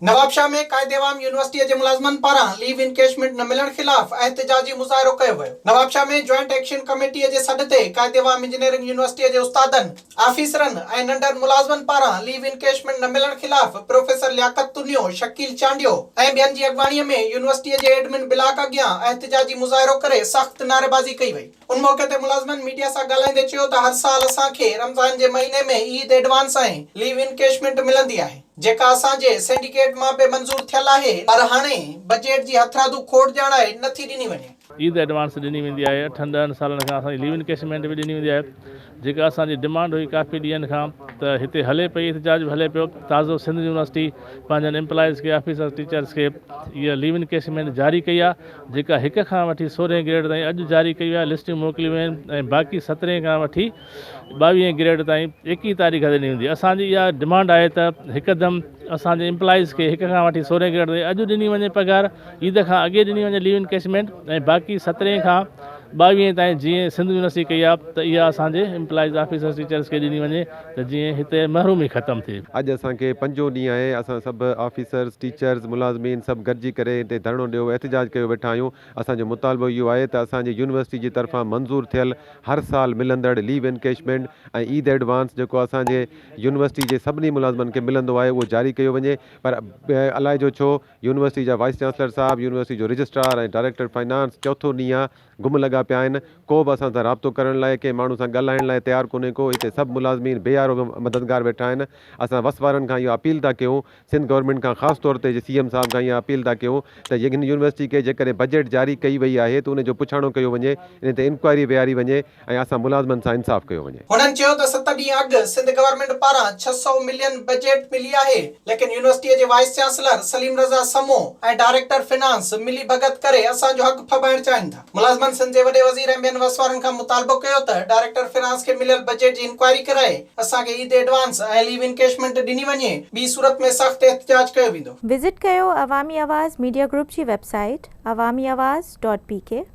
نوابشاهه ۾ قائد عوام يونيورسٽيء جي ملازمن پاران ليو انڪيشمينٽ نه ملڻ خلاف احتجاجي مظاهرو ڪيو ويو. نوابشاهه ۾ جوائنٽ ايڪشن ڪميٽيء جي سڏ تي قائد عوام انجنيئرنگ يونيورسٽيء جي استادن، آفيسرن ۽ ننڍن ملازمن پاران ليو انڪيشمينٽ نه ملڻ خلاف پروفيسر لياقت تنيو، شڪيل چانڊيو ۽ ٻين جي اڳواڻيء ۾ يونيورسٽيء جي ايڊمن بلاڪ اڳيان احتجاجي مظاهرو ڪري سخت نعريبازي ڪئي وئي. ان موقعي تي ملازمن ميڊيا سان ڳالهائيندي چيو ته هر سال اسان کي رمضان جي مهيني ۾ عيد ايڊوانس ۽ ليو انڪيشمينٽ ملندي آهي جيڪا اسان جي سينڊيڪيٽ مان به منظور ٿيل آهي پر هاڻي بجيٽ جي هٿرادو کوٽ ڄاڻائي نه ٿي ڏني وڃي. عيد ايڊوانس ڏني ويندي آهي اٺن ڏهن سالن کان اسان جي ليو انڪيشمينٽ به ڏني ويندي آهي جيڪا اسان جي ڊمانڊ هئي ڪافي ڏينهن کان ته هتي هلي پئي احتجاج به هلي پيو تازو سنڌ يونيورسٽي پنهنجن امپلائيز کي آفيسرز ٽيچرز کي اها ليو انڪيشمينٽ جاري ڪئي آهي جيڪا هڪ کان وٺي سورهين گريڊ تائين اڄ جاري ڪئي وئي آهي لسٽون موڪليون ويون آهن ۽ باقي سترهين کان وٺي ٻاويهين گريڊ تائين ايڪيهه تاريخ تي ڏني ويندي اسان جي اها ڊمانڊ آهي ته هڪدم اسان جي امپلائيز کي هڪ کان وٺي سورهين گريڊ تائين اڄ ڏني وڃي پگهار عيد کان اڳي ڏني وڃي ليو انڪيشمينٽ ۽ باقي سترهين کان ٻاويهين تائين جيئن سنڌ يونيورسٽي ڪئي آ ته اها اسان جي امپلائيز آفيسرز ٽيچرز کي ڏني وڃي ته جيئن هتي محرومي ختم ٿئي. اڄ اسان کي پنجون ڏينهن آهي اسان سڀ آفيسرز ٽيچرز ملازمين سڀ گڏجي ڪري هتي ڌرڻو ڏيو احتجاج ڪيو ويٺا آهيون اسان جو مطالبو اهو آهي ته اسان جي يونيورسٽي جي طرفان منظور ٿيل هر سال ملندڙ ليو انڪيشمينٽ ۽ عيد ايڊوانس جيڪو اسان جي يونيورسٽي جي سڀني ملازمن کي ملندو آهي اهو جاري ڪيو وڃي پر الائي جو ڇو يونيورسٽي جا وائيس چانسلر صاحب، يونيورسٽي جو رجسٽرار ۽ ڊائريڪٽر فنانس چوٿون ڏينهن آ گم لڳا پيا آهن، ڪو به اسان سان رابطو ڪرڻ لاء ڪنهن ماڻهو سان ڳالهائڻ لاء تيار ڪونهي ڪو، هتي سڀ ملازمين بي يارو مددگار ويٺا آهن، اسان وس وارن کان اها اپيل ٿا ڪيون، سنڌ گورنمينٽ کان خاص طور تي سي ايم صاحب کان اها اپيل ٿا ڪيون ته هن يونيورسٽي کي جيڪڏهن بجيٽ جاري ڪئي وئي آهي ته ان جو پڇاڻو ڪيو وڃي، ان تي انڪوائري ويهاري وڃي ۽ اسان ملازمن سان انصاف ڪيو وڃي. هنن چيو ته ست ڏينهن اڳ سنڌ گورنمينٽ پاران 600 ملين بجيٽ ملي آهي ليڪن يونيورسٽيء جي vice chancellor Saleem Raza Samoon ۽ director finance ملي ڀڳت ڪري اسان جو حق ڦٻائڻ چاهين ٿا. ملازمن سنڌ جي وڏي وزير ۽ ٻين وس وارن کان مطالبو ڪيو ته ڊائريڪٽر فنانس کي مليل بجيٽ جي انڪوائري ڪرائي اسان کي عيد ايڊوانس ۽ ليو انڪيشمينٽ ڏني وڃي ٻي صورت ۾ سخت احتجاج ڪيو ويندو. وزٽ ڪيو عوامي آواز ميڊيا گروپ جي web site Awami Awaz dot P K.